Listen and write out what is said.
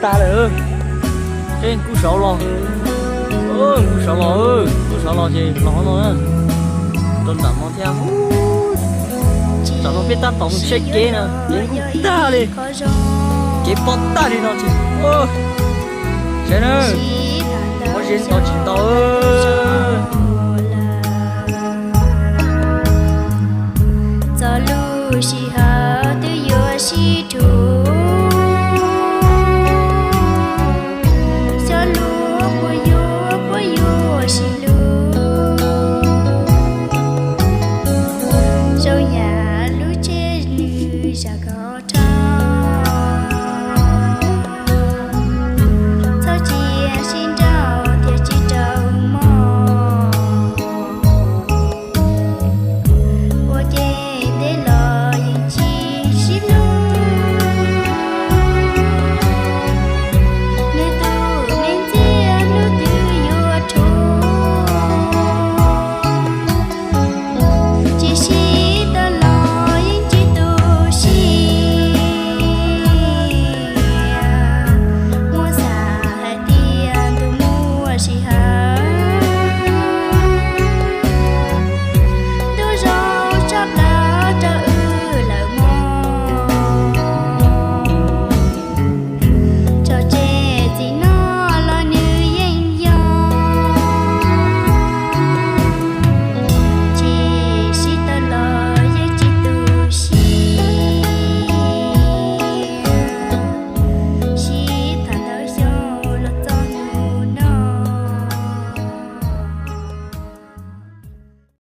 tag lawm. Seb nkuj saud los, nkuj saud los, nkuj saud los ces los hauv no na. Rau nram no thiab. Tam no peb tab tom mus saib kev na, kev nkuj tag li, kev pob tag li no ces, saib na, pob zeb ntau tsis ntau. Txog lub sij hawm twb yuav sib rhuav